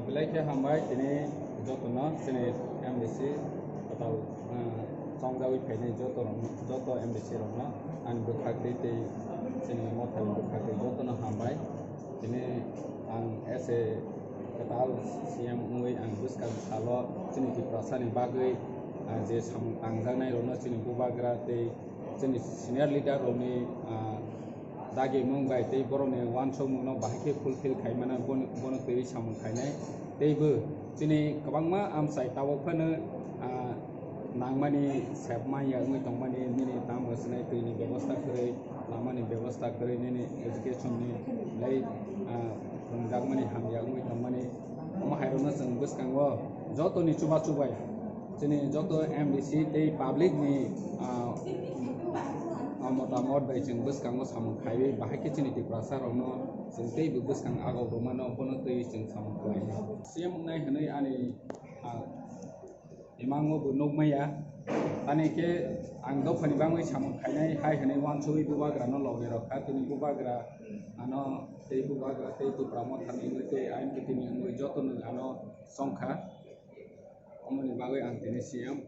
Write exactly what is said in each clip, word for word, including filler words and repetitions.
Belai khe hambai tini jotono chini M D C kwtal, ah, chongjagwi phainai joto rokno, joto M D C rokno ani bwkhaktwi tei chini mothani bwkhaktwi jotono hambai. Tini ang as a kwtal C M wngwi ang bwskang salo chini Tiprasani bagwi, ah, je samung tangjaknai rokno chini bubagra tei chini senior leader rokni, ah, dagimung bai tei borokni uansukmungno bahai khe fulfill khaimano bono, bono twiwi samung khainai. Teibo chini kwbangma amchai tabuk phano, ah, nangmani sep manya wngwi tongmani nini tamo swnai twini bebosta kwrwi, lamani bebosta kwrwi, nini education ni lai, ah, phwrwngjakmani hamya wngwi tongmani. Omo hairokno chwng bwskango jotoni chubachu bai chini joto M D C tei public ni, ah, ah, motamot bai chwng bwskango samung khaiwi bahai khe chini Tiprasa rokno chwng teibo bwskang agok rwmano bono twiwi chwng samung khlainai. C M wngnai hwnwi ani, ah, imango bo nukmaya. Ani khe ang dophani bangwi samung khainai hai hwnwi uansugwi bubagrano logi rwkha. Tini bubagra ano tei bubagra tei Tipra Mothani wngwi tei I N P T ni wngwi jotono ano chongkha. Omoni bagwi ang tini C M.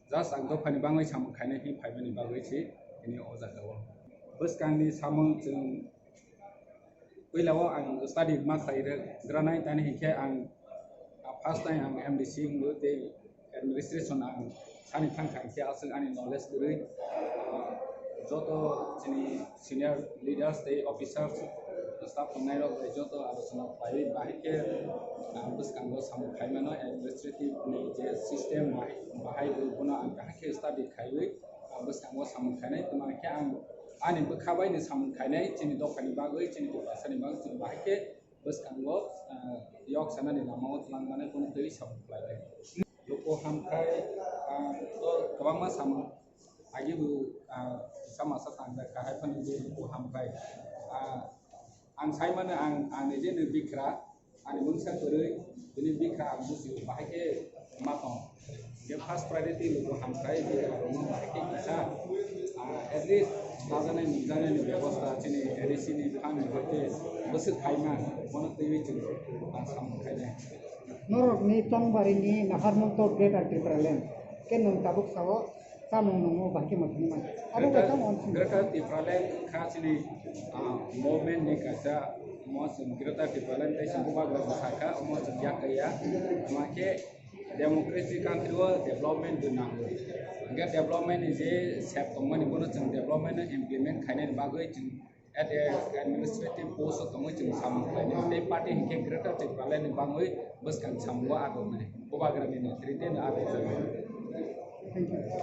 Just ang dophani bangwi samung khainai hwnwi phaimani bagwi si tini o jagao. Bwskangni samung chwng puila o ang study ma khlai rwgranai, tani hinkhe ang, ah, first time ang M D C wngwi tei administration ang sani thangkha hinkhe aswk ani knowledge kwrwi, ah, joto chini senior leaders tei officers, staff tongnai rok bai joto alochona khlaiwi bahai khe, ah, bwskango samung khaimano administrative ni je system bahai, bahai bo bono ang kahai khe study khaiwi, ah, bwskango samung khainai. Tamo khe ang ani bwkha bai ni samung khainai chini dophani bagwi, chini Tiprasani bagwi chwng bahai khe bwskango, ah, yok sanani lamao twlang mani bono twiwi samung khlainai. Luku hamkhai, ah, to kwbangma samung. Agi bo, ah, kisa masa tangjak kahai phano je luku hamkhai. Ah, ang sai mano ang, ang ni je ni bikra, ani mungsa kwrwi, bini bikra ang busi bahai khe ma tong. Je first priority luku hamkhai, bikra rokno bahai khe kisa, ah, at least lajanai nukjanai ni bebosta chini A D C ni phan ni hoite bwswk khaima, bono twiwi chwng, ah, samung khainai. Norokni tongbarini naharmung to Greater Tipraland. Khe nwng tabuk sao, samung nungo bahai khe mwthangwi mano. Abo Greater, bai tamo uansukha. Greater Tipraland wngkha chini, ah, movement ni kaisa, omo chwng Greater Tipraland tei chwng bubagra bwsakha, omo chwng yak ya. Tamo khe democracy country o development bo nango. Hingkhe development ni je sep tongmani bono chwng development no implement khainani bagwi chwng at a administrative post o tongwi chwng samung khlainai. Tei party hinkhe Greater Tipraland ni bangwi bwskang samungo adoknai. Bubagra ni netrite no adokjaknai. Thank you.